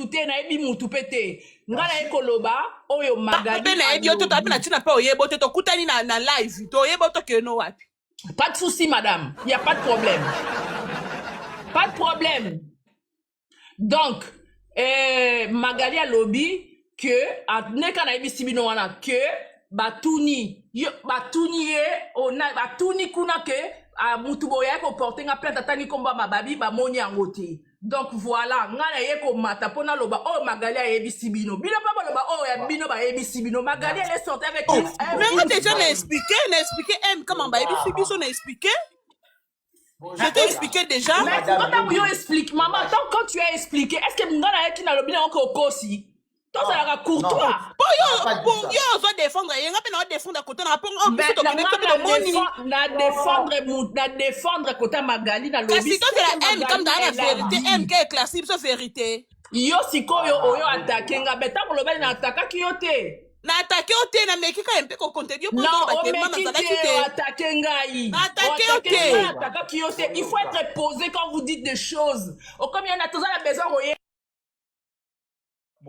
mutu te, nayebi mutu mpe te. Nga naye koloba oyo Magali Mpe nayebi yo te, toape na alobi. ntina mpe oyeba te, tokutani na live, toyeba tokende wapi. Pas de souci, madame, y a pas de problème, pas de problème. Donc Magali alobi que ndeka nayebisi bino wana que batuni yo, batuni ye ona, batuni kuna ke mutu boye ayaki koporter nga plainte, atangi nkombo ya mababi, bamoni yango te. Donc voilà, nga naye komata mpo naloba oyo Magali ayebisi bino. Bino mpe baloba oyo ya bino bayebisi bino. Magali, elle est sortie avec Oh, une, mais nga une déjà na expliqué, na expliqué m kama bayebisi biso, na expliqué, je t'ai expliqué déjà. Mais ntango yo explique, mama, tant quand tu as expliqué, est ce que nga nayaki nalobi nango ke okosi? Tozalaka courtois. Po yo, po yo ozo défendre ye, nga mpe na odéfendre kote na mpo biso tokende to mpe tomoni. Na défendre, na défendre kota Magali, nalobi. Kasi tozela m comme daa na vérité, m ke éclairci biso vérité. Yo sikoyo oyo attaquer nga, be ntango olobali na attaquaki yo te. Na attaquer yo te, nameki kaka mpe kocontredire yo. Non. Mpo Omeki nazalaki te. te. Oattaquer ngai. Na attaquer yo Oattaquer te. ngai, attaquaki yo te. Il faut être posé quand vous dites des choses. Okomi yana, toza na besoin koye.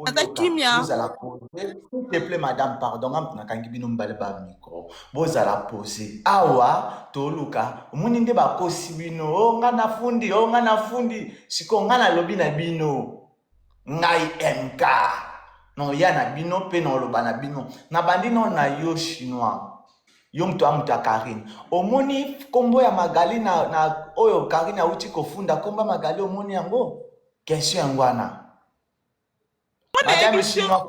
Aza kimia. Bozala posé, s'il te plaît, madame, pardon. Nga mutu nakangi bino mibale ba micro. Bozala posé. Awa toluka omoni nde bakosi bino: o nga nafundi, o nga nafundi. Sikoyo nga nalobi na bino, ngai MK noya na bino mpe noloba na bino. Nabandi no na yo Chinois, yo moto ya moto ya Karine. Omoni nkombo ya Magali na oyo Karine awuti kofunda, nkombo ya Magali, omoni yango? Question yango wana. Madame Chinois.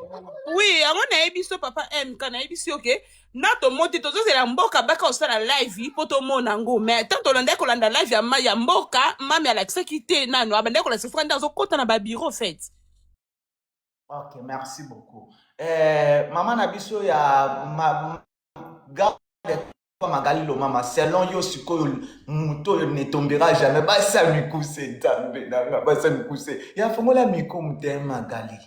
Oui, yango nayebi so, papa MK, nayebi so ke na tomoni tozozela mboka baka kosala live mpo tomona yango. Mais tant tolandaki kolanda live ya mboka, mami alakisaki te nano, abandaki kolakisa soka nde azokɔta na babureau fait. Ok, merci beaucoup. Mama na biso ya garde Magali Lomama, selon yo sikoyo, moto oyo ne tombera jamais, basa mikuse, Nzambe nanga, basa mikuse ya fongola micro. Moto ya Magali,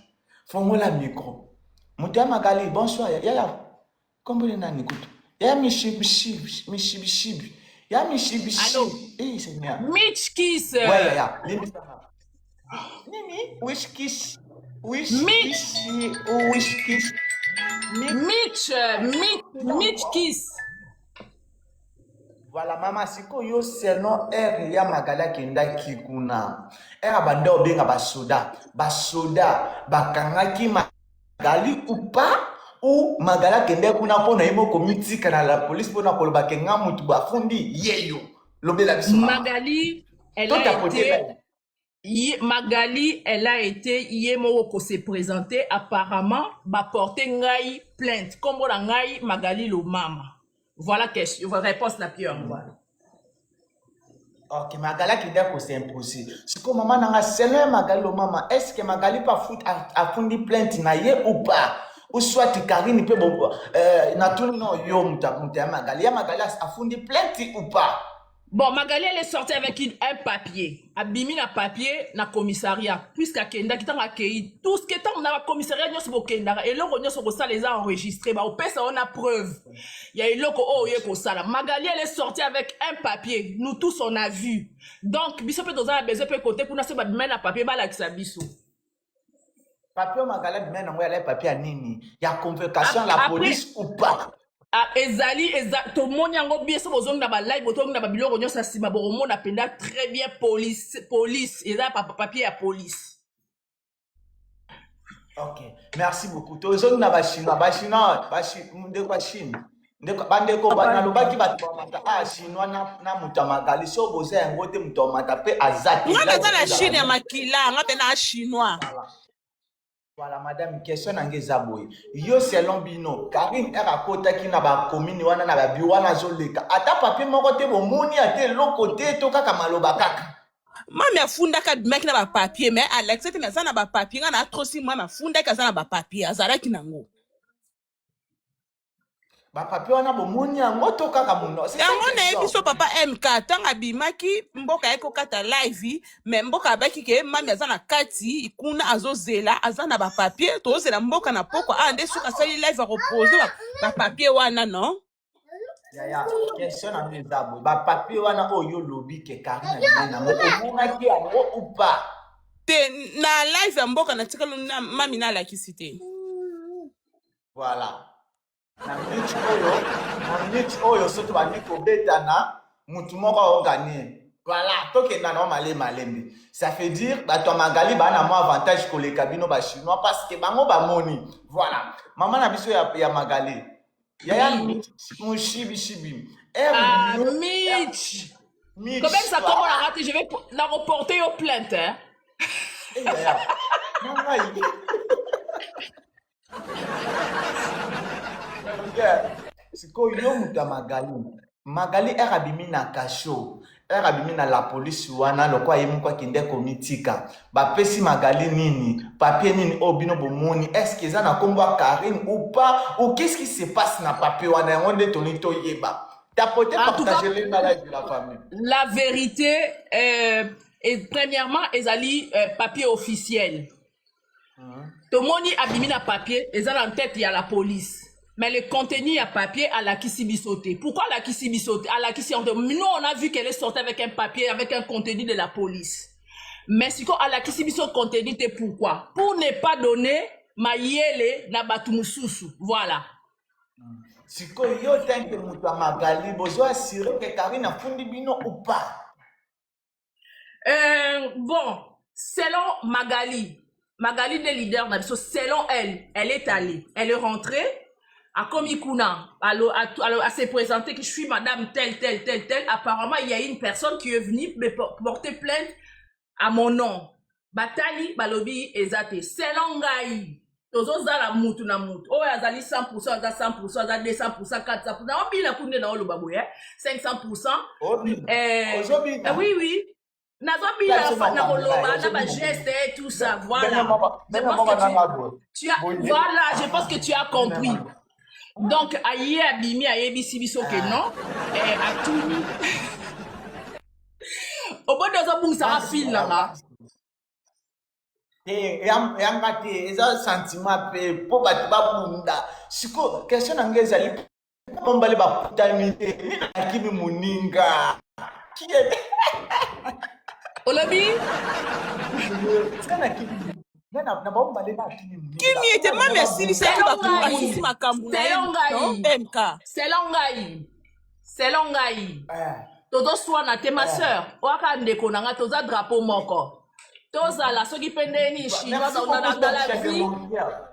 fongola micro. Moto ya Magali, bonsoir. Yaya, kombole nani kutu ya mishibishibi, mishibishibi ya mishibishibi. Eh, Seigneur. Mitch Kiss. Ouais, yaya, limbisanga. Nini? Wish kiss, wish Mitch. Kiss, wish kiss. Mitch, Mitch, Mitch Kiss. Voilà, mama, sikoyo selon ere ya Magali akendaki kuna, ere abanda obenga basoda, basoda bakangaki Magali ou pas? Ou Magali akendaki kuna mpo na ye moko mitika na la police mpona koloba ke nga mutu bafundi ye? Yo lobela biso, mama. Magali, elle a Totapote. été Magali, elle a été ye moko se présenter. Apparemment baporter ngai plainte, kombo na ngai Magali Lomama. Voilà question, réponse na pio yango wana. Ok, Magali akendaki kos'imposer. Sikoyo mama nanga, selon ya Magali Lomama, est ce que Magali mpe afundi plainte na ye ou pas? Ou soit Karine mpe natuni no yo, moto ya Magali, ya Magali afundi plainte ou pas? Bon, Magali, elle est sortie avec un papier. Abimi na papier na commissariat. Puisque akendaki, ntango akei, tout ce que ntango na commissariat nyonso bokendaka, eloko nyonso kosala eza enregistré, baopesa yo na preuve ya eloko oyo oye kosala. Magali, elle est sortie avec un papier. Nous tous, on a vu. Donc biso mpe toza na besoin mpe kote kuna, so babimai na papier, balakisa biso. Papier oyo Magali abimai nango yala papier ya nini? Ya convocation ya la police ou pas? Ah, ezali eza tomoni yango bien. So bozongi na balive, bozongi na babiloko nyonso ya nsima, bokomona mpenza très bien. Police, police, eza papier ya police. Ok, merci beaucoup. Tozongi na Bachinois, Bachinois, ndeko ya Chine, ndeko, bandeko, nalobaki bato bamata a Chinois na moto ya Magali. So boza yango te, moto ya mata mpe aza te. Nga naza na Chine ya makila, nga mpe na Chinois. Voilà, madame, question na ngai eza boye: yo, selon bino, Karine ere akotaki na bacommune wana, na babureau wana, azoleka, ata papier moko te bomoni, ate eloko te, to kaka maloba kaka? Mami afundaki, abimaki na bapapier, mais alakisa te. Aza na bapapier, nga na atrosi. Mami afundaki, aza na bapapier, azalaki nango. Bapapier wana bomoni yango to kaka mono? Yango nayebi so, papa MK. Ntango abimaki mboka, ayaki kokata live, mais mboka abaki ke mami aza na kati kuna, azozela, aza na bapapier, tozela mboka na pokwa awa nde soki asali live akopose bapapier wana, non? Yaya, question na nga eza boye: bapapier wana oyo olobi ke Karine abimai nango, omonaki yango ou pas? Te, na live ya mboka natikali na mami nalakisi te. Voilà. Na minute oyo, na minute oyo soki bandi kobetana, mutu moko aoganye. Voilà, tokenda na male malembe. Ça veut dire bato ya Magali ba na mwa avantage koleka bino ba chinois parce que bango bamoni. Voilà. Mama na biso ya Magali. Yaya Oui. Mushibi shibi. Ah, R Mitch. Mitch. Quand même, ça comment la rater, je vais la reporter aux plaintes. Hein. Eh, yaya. Na ngai. Sikoyo yo moto ya Magali, Magali ere abimi na kasho, ere abimi na la police wana, lokola ye moko akende komitika, bapesi Magali nini, papier nini oyo bino bomoni? Est ce que eza na nkombo ya Karine ou pas, ou qu'est ce qui se passe na papier wana? Yango nde tolingi toyeba. Tapote, En tout cas, partage lenga live de la famille. La vérité, et premièrement, ezali papier officiel. Tomoni abimi na papier, eza na tête ya la police. Mais le contenu ya papier alakisi biso te. Pourquoi alakisi biso te? Alakisi yango te. Nous, on a vu qu'elle est sortie avec un papier, avec un contenu de la police. Mais siko alakisi biso contenu te, pourquoi? Pour ne pas donner mayele na batu mususu. Voilà. Sikoyo yo tanke moto ya Magali, bozo assurer ke Karine afundi bino ou pas? Bon, selon Magali, Magali est leader na biso, selon elle, elle est allée, elle est rentrée, akomi kuna, allo, elle s'est présentée que je suis madame telle, telle, telle, telle. Apparemment, il y a une personne qui est venue me porter plainte à mon nom. Batali, balobi, eza te. Selon ngai, tozozala mutu na mutu. Oyo azali 100%, aza 100%, aza 200%, 400%. Na obina kunde na oloba boye, 500%. Obina. Ozobina. Oui. Nazobina Biso na makambo koloba, na ye, na ba ozobina. geste et tout ça, voilà. Ndenge moko- Je ndenge pense moko que tu, nanga boye. tu as, Boye. voilà, je pense que tu as compris. Donc, aye abimi, ayebisi biso que non, eh, atuni. Obodi ozobungisaka fil na nga. Te, yanga te, eza sentiment mpe mpo bato babunda. Sikoyo question na ngai ezali, mpo mibale bakutani te, nini akimi moninga? Olobi? Tika nakimi nga na bango mibale na akimi moninga. Kimi ete mami asilisaki Selon bato, ngai. asilisi makambo na ye. Selon ngai. No, MK. Selon ngai. Selon ngai. Eh, Tozoswana te, ma sœur. Oaka ndeko na nga, toza drapeau moko. Tozala soki mpe ndenge nini chinois Merci dans, beaucoup, dans la chef de vie, Montréal.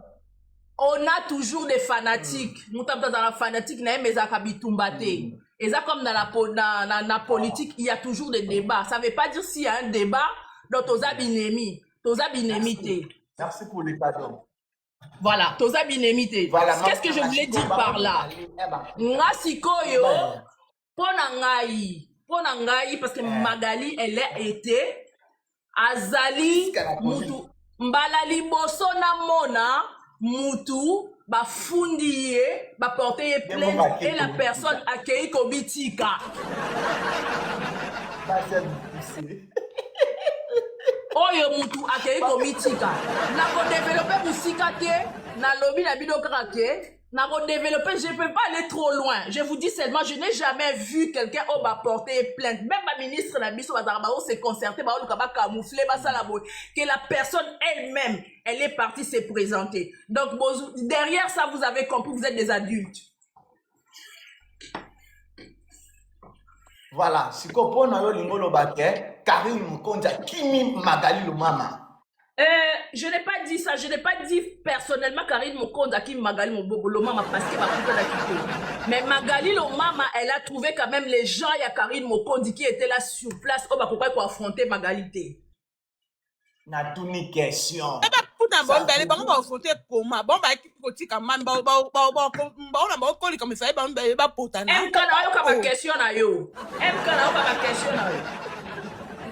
On a toujours des fanatiques. Moto azala fanatique na ye, mais ezalaka bitumba te. Eza comme dans la, po- na, na, na politique, il y a toujours des débats. Ça veut pas dire s'il y a un débat, donc toza binemi, toza binemi te. Merci pour les cadeaux. Voilà, toza binemi te. Voilà. Qu'est-ce que je voulais dire par là? Nga sikoyo, mpo na ngai, parce que Magali, elle a été, azali Jusqu'à la police. mutu mbala liboso namona mutu bafundi ye, baporte ye Ye moko plainte akei et la kobitika. Personne akei kobitika. Basi abikisi. Oyo mutu akei komitika, nakodévelopper mosika te. Nalobi na bino kaka ke nakodévelopper, je peux pas aller trop loin. Je vous dis seulement, je n'ai jamais vu quelqu'un oyo baporte plainte, même baministre na biso bazalaka bao se concerter, baoluka bacamoufler, basala boye, que la personne elle-même, elle est partie se présenter. Donc derrière ça, vous avez compris, vous êtes des adultes. Voilà, sikoyo mpo na yo olingi oloba ke Karine Mokonzi akimi Magali Lomama? Je n'ai pas dit ça, je n'ai pas dit personnellement Karine Mokonzi akimi Magali Lomama parce que bakutana quitté. Mais Magali Lomama, elle a trouvé quand même les gens, il y a Karine Mokonzi qui était là sur place, oh, bah, pourquoi il faut affronter Magali te. Natuni question. Bakuta bango mibale, bango baofote koma bango bayaki kotika mami bao na baokolika mifai, bango mibale bapotana. MK na yoka ba question na yo. MK na yoka ba question na yo.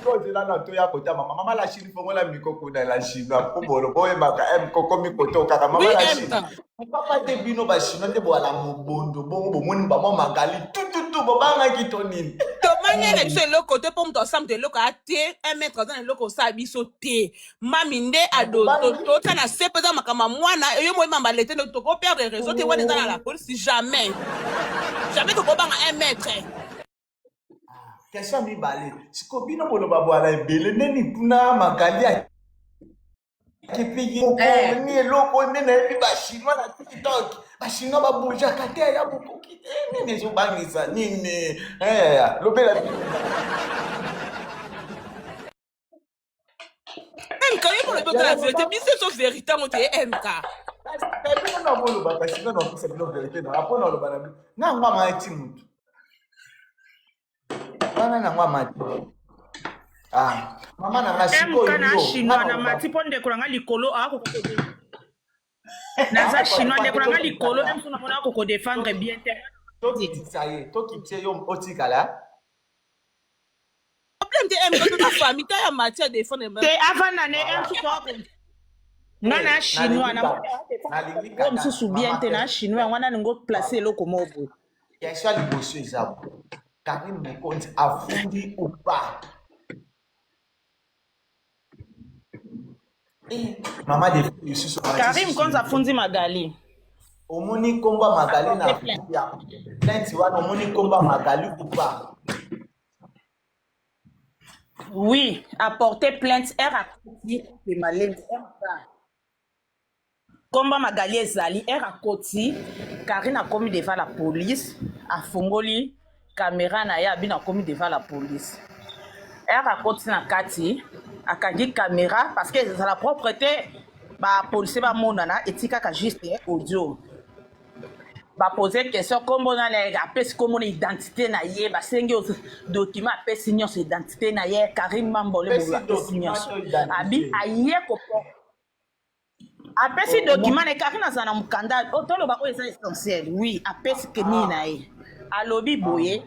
Kozela na toya kota mama, mama la Chine, fongola micro kuna la Chine po bolo boyebaka m kokomi koto kaka mama. Oui. La Chine. MK. Papa te, bino bachinois nde boala mobondo bongo, bomoni bamwa Magali tututu, bobangaki to nini? Tomani na biso eloko te, mpo moto asala moto eloko ate 1 mètre aza na eloko osala biso te. Mami nde ado tota na se mpo eza makambo ya mwana yo moyeba mbala te, tokoperdre réseau te. Wana eza na la police, jamais, jamais tokobanga 1 mètre. Question ya mibale, siko bino boloba bwala ebele ndeni kuna Magali. Kipiki Eh. ni eloko nde nayebi bachinois na tiktok bachinois babujaka te ya bokoki te nini ezobangisa nini eh, lobela MK yo kolobi oza na verité biso ezo verité yango te MK bino na boloba kasi nga napesa bino verité na mpo na oloba na bino na yango amati motu wana nango amati ah mama na nga sikoyo MK na yo chinois na mati mpo ndeko na nga likolo akoka naza chinois ndeko na nga likolo nde mosusu namona akoko défendre bien te. Tokitisa ye, tokitisa yo, otikala. Problème te MK, toza famille ta ya mati ya défendre. Te, avanda ne mosusu ako nga na chinois nalingi na mosusu bien te na chinois yango wana nalingi oplace eloko moko boye. Question ya liboso eza boye: Karine Mokonzi afundi ou pas? Eh, mama de lisusu. Karine Mokonzi afundi Magali. Omoni nkombo ya Magali na ya plainte wana? Omoni nkombo ya Magali ou pas? Oui, apporter plainte r akoti malembe mk komba Magali ezali r akoti. Karine akomi devant la police, afungoli caméra na ye, abino akomi devant la police. R akoti na kati, akangi caméra parce que ezala propre te, bapolisier bamonana, etikaka juste audio. Bapose question, nkombo nani? Apesi nkombo na identité na ye. Basengi document, apesi nyonso, identité na ye, Karine Mambole. Apesi Bolo apesi document nyonso. To identité? Abi aye kopo apesi document na ye. Karine azala na mokanda oyo toloba oyo eza essentiel. Oui, apesi ke nini na ye, alobi boye,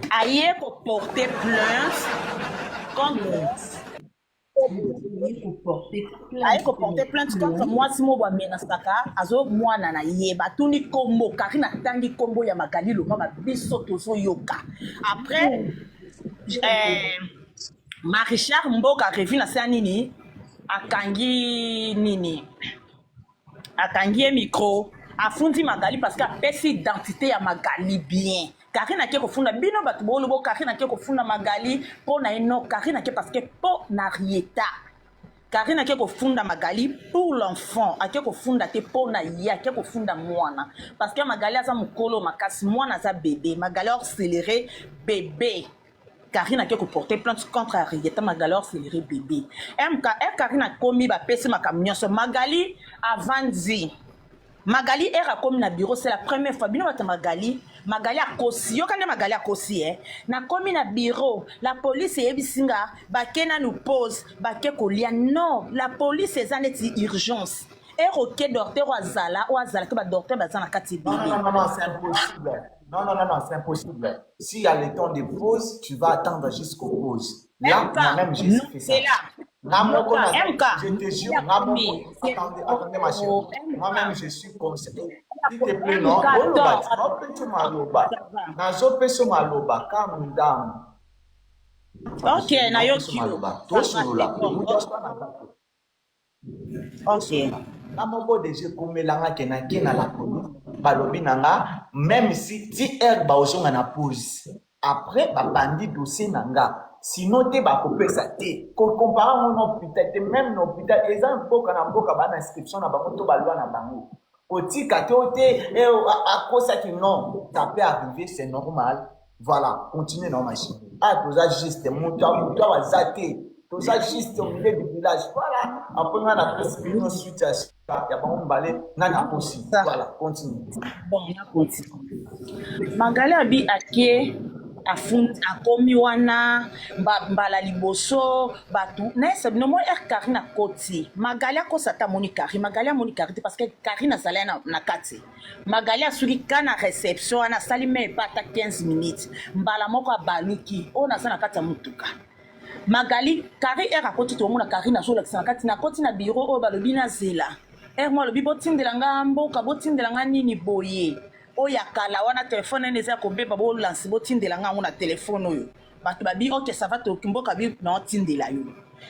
aye koporter plainte contre aye koporter plainte contre mwasi moko amenasaka azo mwana na ye. Batuni nkombo, Karine atangi nkombo ya Magali Lomama, biso tozoyoka. Après Marichard Mboka revi na se ya nini, akangi nini, akangi ye micro, afundi Magali parce que apesi identité ya Magali bien. Karine ake kofunda bino bato boolobo Karine ake kofunda Magali mpo na ye. Non, Karine ake parce que mpo na Rieta. Karine ake kofunda Magali pour l'enfant, ake kofunda te mpo na ye, ake kofunda mwana parce que Magali aza mokolo makasi, mwana aza bébé. Magali accéléré bébé. Karine ake koporter plainte contre Arieta, Magali accéléré bébé. MK r Karine akomi, bapesi makambo nyonso, Magali avandi. Magali r akomi na bureau, c'est la première fois bino bato Magali, Magali akosi, yoka nde Magali akosi e nakomi na bureau, la police eyebisi nga bake nanu pause, bake kolia. Non, la police eza neti urgence ere oke docteur oyo azala, oyo azalaki, badocteur baza na kati Non, ebele. non, non, non, c'est impossible. Non, non, non, non, c'est impossible. S'il y a le temps de pause, tu vas attendre jusqu'au pause. Là, MK moi-même, j'ai non fait ça. c'est là. Nga moko MK MK je te jure, nga moko, attendez, attendez ma chérie. Moi-même, je suis conseillé. S'il te plaît, non. MK Oloba, attends. nazopesa maloba. Ça va. Nazopesa maloba, calm down. Ok, nayoki Nazopesa yo. maloba. Ça va, Tosolola. c'est bon. Moto aswana te. Nga moko deja ekomelanga ke nake na la police, balobi na nga même si ti heure baozonga na pause, après babandi dossier na nga, sinon te bakopesa te. Kocomparer yango na hôpital te. Même na hôpital eza mboka na mboka, bana inscription na bango to balwa na bango, kotika te o te eh, akosaki. Non, ça peut arriver, c'est normal. Voilà, continue na machine. Ah, toza juste moto moto awa aza te, toza juste au milieu du village. Voilà, après nga napesi bino suite ya bango mibale nani akosi. Ça. Voilà, continue. Bon, na continue. Magali abi ake afundi, akomi wana mbala liboso bato nayesa bino moi r Karine akoti, Magali akosa ata amoni Karine, Magali amoni Karine te parce que Karine azali na kati. Magali asuki ka na réception wana, asali me epa ata 15 minutes, mbala moko abaluki oyo naza na kati ya motuka. Magali Kari r akoti, tomona Karine azolakisa na kati, nakoti na bureau oyo balobi nazela r mo alobi botindela nga mboka, botindela nga nini boye oyo ya kala wana, telefone nene eza ya kobeba, bolansi botindela nga yango na telefone oyo. Bato babi ok, ça va, toki mboka bi naotindela yo.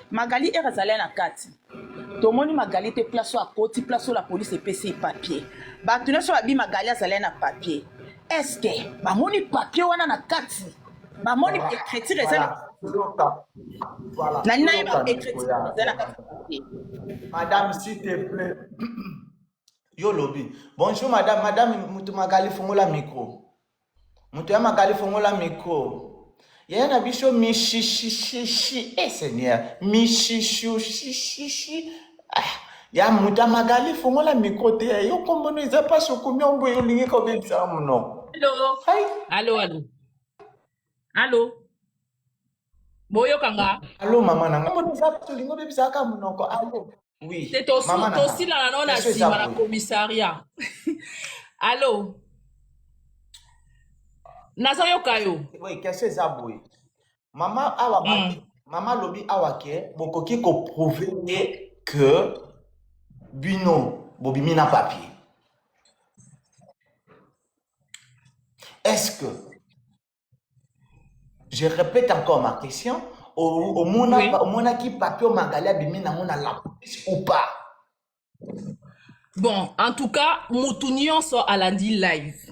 Magali r azali na kati, tomoni Magali te place oyo akoti, place oyo la police epesi ye papier. Bato nyonso babi Magali azali na papier. Est ce que bamoni papier wana na kati? Bamoni écriture eza Voilà. nani nayeba Toyoka écriture ndeko eza na kati ya papier. Madame, s'il te plaît. Yo lobi. Bonjour madame, madame mutu Magali fongola micro. Mutu ya Magali fongola micro. Yaya na biso mishishishishi. Eh Seigneur, mishishishishi. Ah, ya mutu ya Magali fongola micro te. Yo kombo no eza pasi okomi yango boye olingi kobebisa monoko. Allo. Hai. Allo, allo. Allo. Boyoka nga. Allo mama na nga. Kombo no eza pasi olingi obebisa kaka monoko. Allo. Oui. Te Mama na nga. tosilana nao na Question eza nsima na boye. commissariat. Allo. Nazoyoka yo. Oui, question eza boye. Mama awa mama alobi awa ke bokoki ko prouver ye que bino bobimi na papier. Est-ce que je répète encore ma question, omona Oui. omonaki papier oyo Magali abimi nango na la police ou pas? Bon, en tout cas, mutu nyonso alandi live.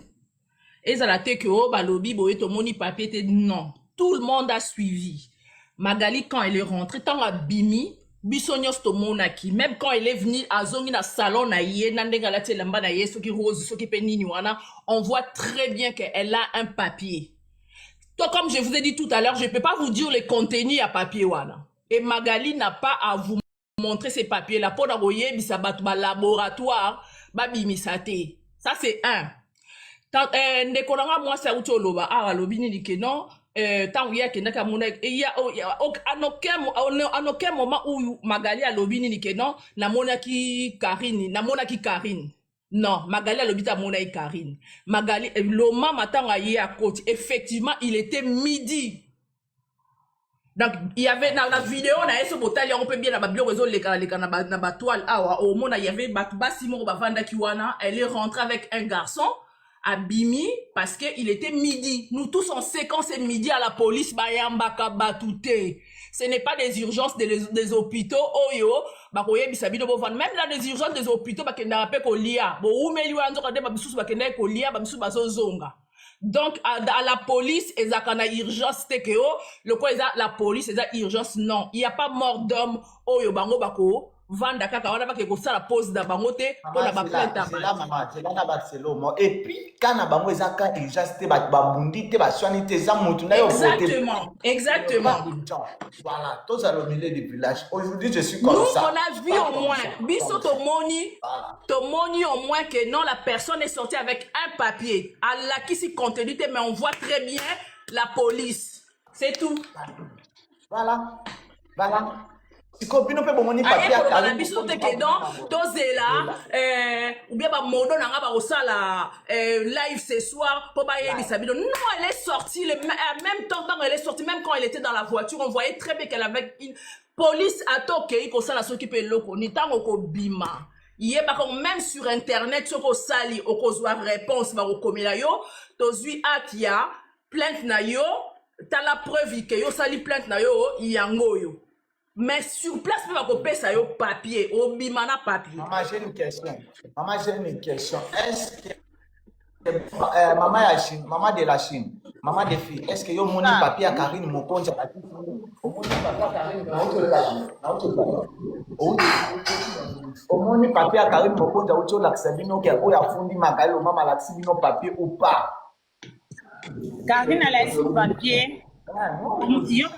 Ezala te que oh balobi boye tomoni papier te non. Tout le monde a suivi. Magali quand elle est rentrée ntango abimi biso nyonso tomonaki même quand elle est venue azongi na salon na ye na ndenge alati elamba na ye soki rose soki mpe nini wana on voit très bien qu'elle a un papier. Toi, comme je vous ai dit tout à l'heure, je ne peux pas vous dire le contenu à papier wana. Et Magali n'a pas à vous montrer ces papiers-là pour koyebisa bato ba laboratoire babimisa te. Ça c'est un. Ndeko na nga mwasi auti oloba awa alobi nini ke non ntango ye akendaki amona en aucun moment où Magali alobi nini ke non namonaki Karine, namonaki Karine. Non, Magali alobi te amonaki Karine. Magali lomama ntango aye akoti, effectivement il était midi. Donc il y avait dans la vidéo na ye so botali yango mpe bien na babiloko ezolekaleka na batoile awa omona il y avait bato basi moko bavandaki wana. Elle est rentrée avec un garçon abimi parce que il était midi. Nous tous, on sait quand c'est midi à la police bayambaka bato te. Ce n'est pas des urgences des hôpitaux oyo bakoyebisa bino bovanda. Même là, des urgences des hôpitaux bakendaka mpe kolia boumeli wana nzoka nde bamisusu bakendaki kolia, bamisusu bazozonga. Donc à la police ezalaka na urgence te ke o lokola eza la police eza urgence. Non, il y a pas mort d'homme oyo bango bakovanda kaka wana bake kosala pause na bango te mpona baplainte ya zela mama, zela na baselomo. Et puis ka na bango eza ka urgence te, bato babundi te, baswani te, eza motu na yo. Exactement. Voilà, tozala au milieu du village. Aujourd'hui je suis comme Nous, ça. on a vu au moins biso tomoni tomoni au moins que non, la personne est sortie avec un papier alakisi contenu te, mais on voit très bien la police, c'est tout. Voilà, sikoyo bino mpe bomoni aye koloba na biso te ke donc tozela ou bien bamodo na nga bakosala live ce soir mpo bayebisa bino. Non, elle est sortie le même temps. Ntango elle est sortie, même quand elle était dans la voiture, on voyait très bien qu'elle avait une police. Ata okei kosala soki mpe eloko ni ntango okobima yebaka même sur internet soki osali okozwa réponse bakokomela yo tozwi acte ya plainte na yo, tala preuve ke yo osali plainte na yo yango oyo. Mais sur place mpe bakopesa yo papier, obima na papier. Maman, j'ai une question. Maman, j'ai une question. Est-ce que maman ya Chine, maman de la Chine, maman des filles, est-ce que yo moni papier ya Karine Mokonzi alakisi? Omoni papier ya Karine Nauti? Omoni papier ya Karine Mokonzi auti olakisa bino ke oyo afundi Magali Omama alakisi bino papier ou pas? Karine alakisi papier yo ya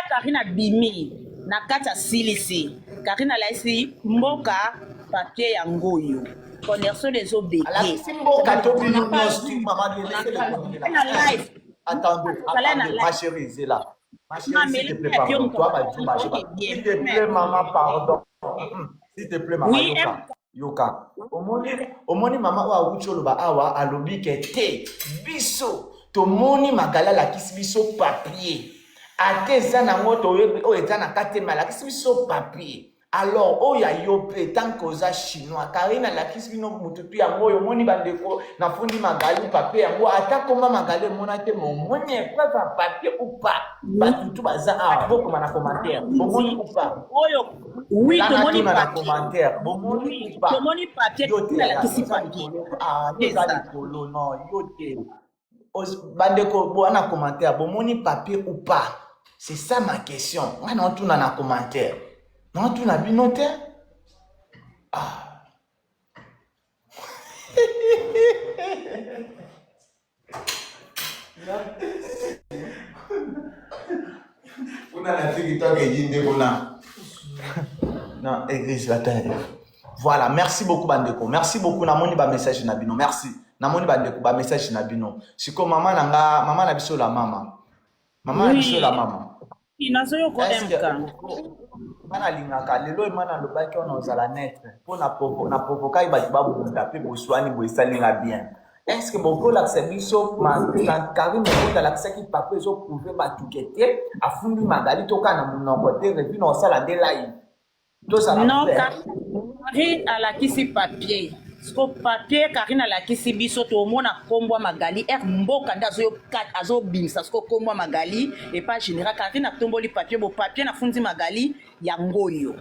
Karine abimi na kati ya silisi. Karine alakisi mboka papier yango oyo connexion ezobeke. Alakisi mboka to bino nyonso? Mama, na live. Attendez, attendez, ma chérie, zela. Ma chérie, s'il te plaît, pardon. Toi, ma s'il te plaît, maman, pardon. S'il te plaît, maman, Oui, yoka. Yoka. Omoni, omoni mama oyo awuti oloba awa alobi ke te biso tomoni Magali alakisi biso papier ate eza nango toyebi oyo eza na kati te me alakisi biso papier. Alors oyo ya yo mpe tant que oza chinois, Karine alakisi bino mututu yango oyo omoni bandeko nafundi Magali papier yango ata komba Magali emona te me omoni épreuve ya papier ou pas? Batutu baza awa bokoma na commentaire, bomoni ou pas? Oyo oui, tomoni na papier. Commentaire, bomoni ou pas? Tomoni papier. Yo te. Alakisi papier. Ah, yo eza likolo. Non, yo te. Bandeko boa na commentaire, bomoni papier ou pas? C'est ça ma question. Nga na otuna na commentaire, naotuna bino te. Ah. Kuna na TikTok eyindi kuna. Non, église la terre. Voilà, merci beaucoup bandeko. Merci beaucoup namoni ba message na bino. Merci. Namoni bandeko ba message na bino. Siko mama na nga, mama na biso la mama. Mama na biso la mama. Oui, nazoyoka Est-ce que MK. nga nalingaka lelo ema nalobaki wana ozala netre mpo na provokaki bato babunda mpe boswani boye esali nga bien. Est ce que bokolakisa biso Karine Mokonzi alakisaki papa ezoprouve bato ke te afundi Magali toka na monoko te revi na osala nde live tozala Non, ouvert. Karine alakisi papier. Siko papier Karine alakisi biso tomona kombo ya Magali er mboka nde azobimisa siko kombo ya Magali epa général. Karine atomboli papier, bo papier nafundi Magali yango oyo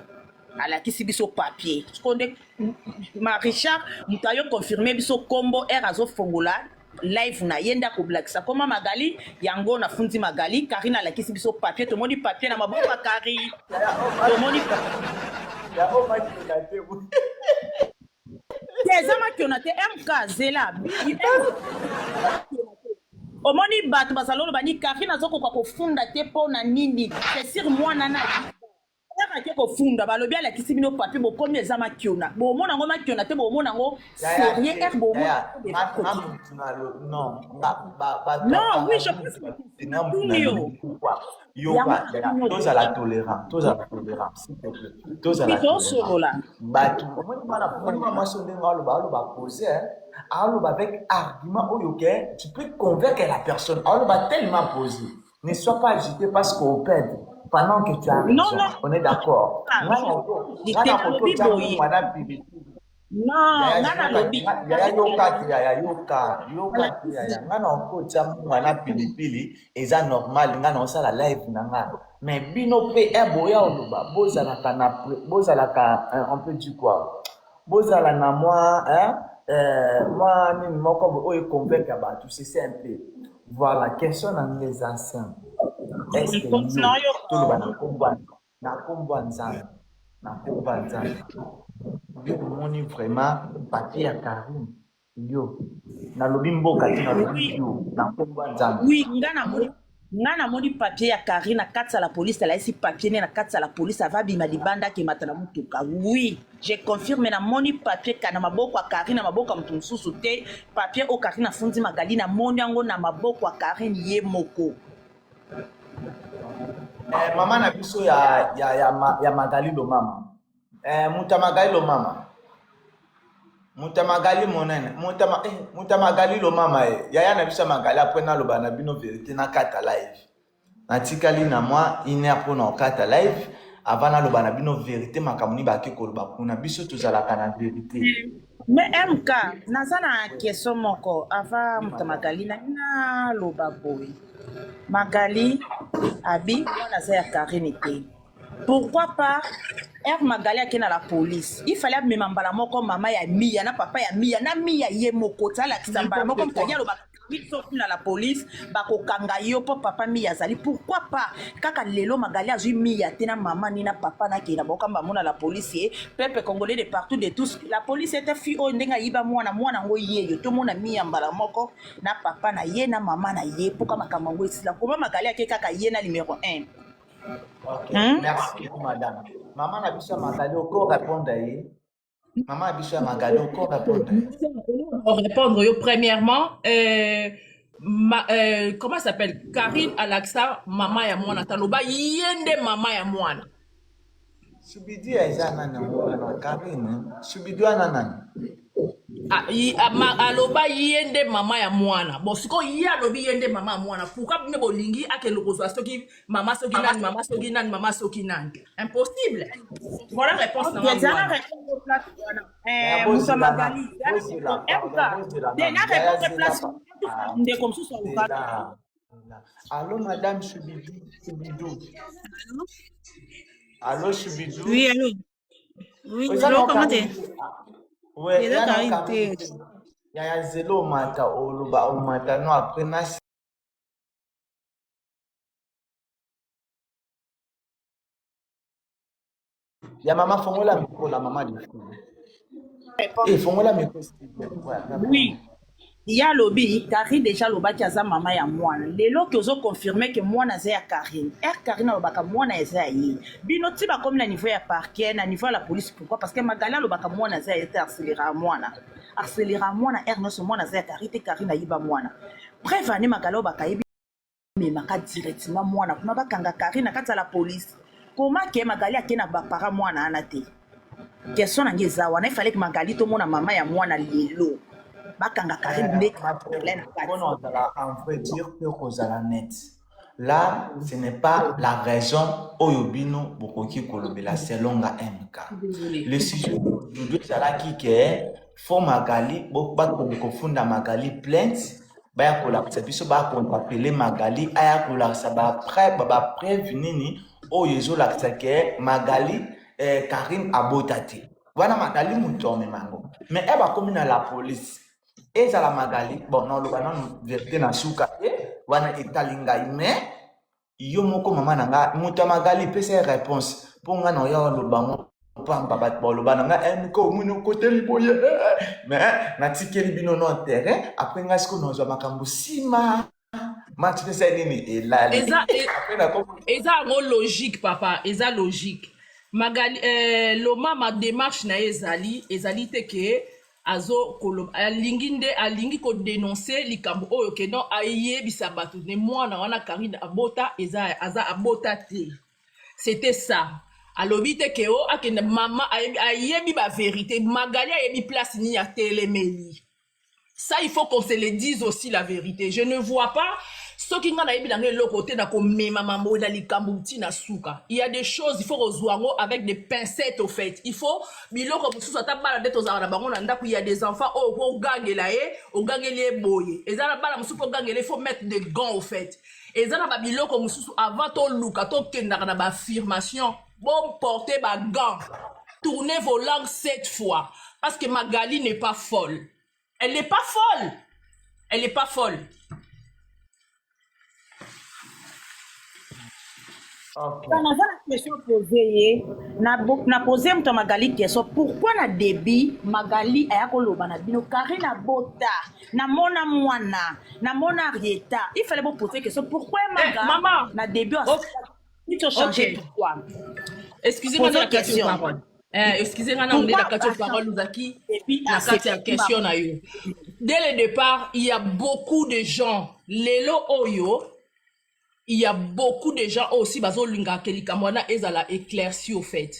alakisi biso papier. Siko nde ma Richard moto ayo confirme biso kombo er azofongola live na ye nde akoblakisa kombo ya Magali yango nafundi Magali. Karine alakisi biso papier, tomoni papier na maboko ya Karine, tomoni Ya oyo makiona te boye. Te, eza makiona te. MK zela omoni bato bazala oloba ni Karine azokoka kofunda te mpo na nini? C'est sûr mwana na ake kofunda, balobi alakisi bino papier, bokomi eza makiona. Bomona yango makiona te, bomona yango Yaya sérieux te, r bomona yaya, yango nga eza nga koki. mutu na lo non, nga ba bato Non, bakanga oui, je pense mutu que nga mutu natuni na yo lobi pourquoi yango yoka yaya, natuni yo te. tozala tolérant, tozala tolérant s'il te plaît, tozala Oui, tolérant. tosolola. Bato omoni mwana, omoni mwana mwasi oyo ndenge aloba, aloba posé hein, aloba avec argument oyo ke tu peux convaincre la personne, aloba tellement posé. Ne sois pas agité parce qu'on perd pendant que tu as Non, raison. non, On est d'accord. ah, Nga je na te koki nalobi otya boye. mungwa na pilipili. Non, Yaya nga yoka, nalobi yaya yoka te, yaya yoka, yoka te yaya. Nga na okotya mungwa na pilipili eza normal, nga na osala live na nga. Mais bino pe e boya oloba, bozalaka na bozalaka on peut dire quoi? Bozala na mwa hein, mwa nini moko boye oyo convaincre bato, c'est simple. Voilà, question na nga eza simple. Est-ce que yo toloba nayoka. na kombo na kombo ya Nzambe, na kombo ya Nzambe, yo omoni vraiment papier ya Karine, yo nalobi mboka te, nalobi Oui, yo na kombo ya Nzambe. Oui, nga namoni papier ya Karine na kati ya la police. Alayisi papier ne na kati ya la police, ava bima libanda akemata na motuka. Oui, je confirme, namoni papier ka na maboko ya Karine, na maboko ya moto mosusu te. Papier oyo Karine afundi Magali, namoni yango na maboko ya Karine ye moko. Eh, mama na biso ya Magali Lomama, eh, moto ya Magali Lomama, moto ya Magali monene, moto ya Magali Lomama, ye yaya na biso ya Magali. Après naloba na bino vérité, nakata live, natikali na mwa une heure mpona kokata live. Avant naloba na bino vérité, makambo nini bake koloba kuna, biso tozalaka na vérité. Mais MK, naza na question moko ava Oui, moto ya madame. Magali na naloba boye. Magali abi mwana aza ya Karine te, pourquoi pas r Magali ake na la police? Il fallait amema mbala moko mama ya Miya na papa ya Miya na Miya ye moko ti alakisa mbala moko. N'importe Moto aye quoi. alobaka biso kuna la police bakokanga yo mpo papa Miya azali. Pourquoi pas kaka lelo Magali azwi Miya te na mama ni na papa nakei na bakokamba mona la police? Ye peuple congolais de partout, de tous, la police ete fi oyo ndenge ayiba mwana, mwana yango yeyo tomona Miya mbala moko na papa na ye na mama na ye mpoka makambo yango esila. Koma Magali ake kaka ye na numéro 1. Ok, hmm? merci beaucoup madame. Mama na biso ya Magali, oko répondre ye. Mama na biso ya Magali, oko répondre ye. Répondre yo premièrement, comment ça s'appelle, Karine alakisa mama ya mwana, taloba ye nde mama ya mwana. Subidi eza nani yango wana Karine? Subidi wana nani? Ah, aloba ye nde mama ya mwana. Bon, sikoyo ye alobi ye nde mama ya mwana, pourquoi bino bolingi akende kozwa soki mama soki nani, mama soki nani, mama soki nani? Impossible. Voilà réponse na Ok, nga zala wana. répondre place wana. Yaya Eh, moto ya bozela na Magali, zala bozela, répondre. pardon, MK, bozela te nanu. na Yaya répondre zela place pa. Ah, ndeko mosusu alobaka. zela. Zela. Allô madame Subidou, Subidou. Allô Subidou. Oui, allô. Oui, Oza allô, na comment Karine t'es? te? Ouais, Eza ya na Karine Karine te. te. Yaya zela omata oloba omata no après na ya mama fongola micro la mama de fou. Eh, fongola micro s'il te plaît. Ouais, répondre. Oui, ye alobi Karine déjà alobaki aza mama ya mwana. Lelo ke ozo confirme ke mwana aza ya Karine, r Karine alobaka mwana eza ya ye. Bino ti bakomi na niveau ya parquet, na niveau ya la police, pourquoi? Parce que Magali alobaka mwana aza ya ye te, harcelera mwana, harcelera mwana r nyonso, mwana aza ya Karine te, Karine ayiba mwana. Preuve ane Magali alobaka ayebi memaka directement mwana kuna, bakanga Karine na kati ya la police. Koma ke Magali ake na bapara mwana wana te. Question na ngai eza wana, ifale ke Magali tomona mama ya mwana lelo, bakanga Karine nde problème na kati. Mpona kozala en vrai dire mpe kozala net là, ce n'est pas la raison oyo bino bokoki kolobela. Selon nga MK, Désolé. Le sujet d'aujourd'hui ezalaki ke fo Magali bakende kofunda Magali plainte, baya kolakisa biso, bakontrapele Magali, aya kolakisa bapreuve nini oyo ezolakisa ke Magali, Karine abota te. Wana Magali moto amema yango, mais e bakomi na la police, ezala Magali. Bon, naloba nanu vérité na suka te, wana etali ngai. Mais yo moko mama na nga, moto ya Magali, pesa ye réponse, mpo nga na oya oloba ngo pamba, bato baloba na nga MK omoni okoteli boye. Mais natikeli bino no terrain. Après ngai sikoyo nazwa makambo nsima, match esa nini elali. Eza Après nakomi eza yango logique, papa, eza logique. Magali, lomama, démarche na ye ezali te ke azo koloba, alingi nde alingi kodénoncer likambo oyo ke non, ayebisa bato ne mwana wana Karine abota eza aza abota te. C'était ça. Alobi te ke o akende mama ayebi bavérité. Magali ayebi place nini atelemeli. Ça, il faut qu'on se le dise aussi, la vérité. Je ne vois pas soki nga nayebi nanga eloko te na komema mambo na likambo ntina suka. Il y a des choses, il faut kozwa yango avec des pincettes. Au fait, il faut biloko mosusu, ata bana nde tozalaka na bango na ndako, il y a des enfants oyo po ogangela ye, ogangeli ye boye. Eza na bana mosusu, mpo ogangela, il faut mettre des gants. Au fait, eza na babiloko mosusu, avant toluka tokendaka na baaffirmation, bomporte bagants, tournez vos langues sept fois, parce que Magali n'est pas folle. Elle n'est pas folle, elle n'est pas folle. Ok. Naza na question pose ye na pose moto ya Magali question: pourquoi na début Magali aya koloba na bino Karine abota, namona mwana, namona Arieta? Il fallait bopose question pourquoi Eh, Maga maman. na début Ok. ti ochange. Ok. Pourquoi? Excusez-moi Pose na kati question. parole. Excusez-moi na Pourquoi na kati parole ozaki Début na kati ya question na yo. Dès le départ, il y a beaucoup de gens lelo oyo, il y a beaucoup de gens aussi bazolingaka likambo wana ezala éclairci. Au fait,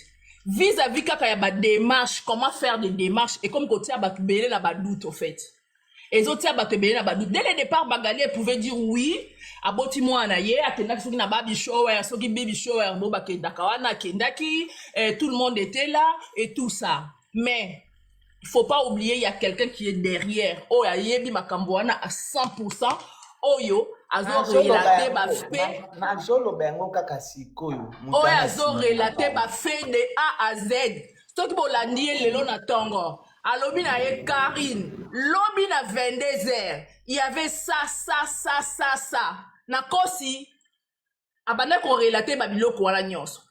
vis-à-vis kaka ya badémarche, comment faire des démarches et comme kotia bato ebele na badoute, au fait ezotia bato ebele na badoute. Dès le départ, Magali pouvait dire oui, aboti mwana ye, akendaki soki na baby shower, soki baby shower bo bakendaka wana, akendaki, tout le monde était là et tout ça. Mais il faut pas oublier, il y a quelqu'un qui est derrière oyo ayebi makambo wana à 100%, oyo azorelate bafaits. Nazoloba yango kaka sikoyo, moto Oyo wana nsima na azorelate bango. Bafaits de A à Z. Soki bolandi ye lelo na ntongo, alobi na ye Karine lobi na 22 heures, il y avait ça, ça, ça, ça, ça. Nakosi? Abandaki korelate babiloko wana nyonso,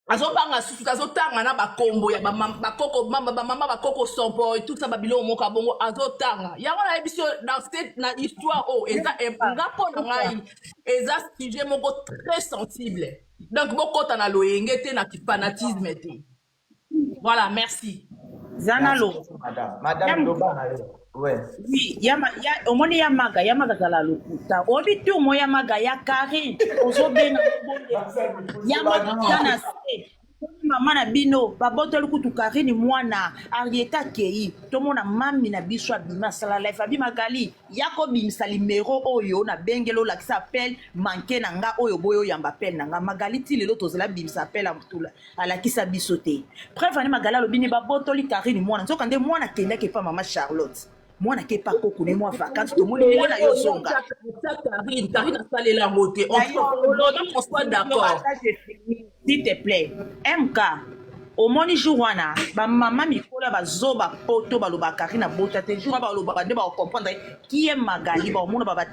azobanga susu, azotanga na bakombo ya bakoko, bamama, bakoko sompo et tout ça, babiloko moko abongo azotanga yango. Nayebi so dans cette na histoire oyo eza nga, mpo na ngai eza sujet moko très sensible, donc bokɔta na loyenge te, na fanatisme te. Voilà, merci. Zana Merci lo beaucoup, madame. Madame, loba na yo. Ouais. Oui, ya, omoni ya Maga, ya Maga azala lokuta. Oyebi te omo ya Maga ya Karine ozobenga ya Maga eza na se. Omoni mama na bino babotoli kutu Karine mwana Arieta akei. Tomona mami na biso abima, asala live, abi Magali ya kobimisa limero oyo nabengeli, olakisa appel manqué na nga oyo boyo oyamba appel na nga. Magali ti lelo tozala bimisa appel ya motula, alakisa biso te. Preuve ane Magali alobi ne babotoli Karine mwana, nzoka nde mwana akendaki epa mama Charlotte, mwana ke epa koko ne mwa vacance. Tomoni mwana yo zonga. Karine, Karine asalela yango te. On soit d'accord. S'il te plaît, MK, omoni jour wana bamama mikolo ya bazoba poto balobaka Karine abota te. Jour wana balobaka nde bakocomprendre qui est Magali, baomona ba.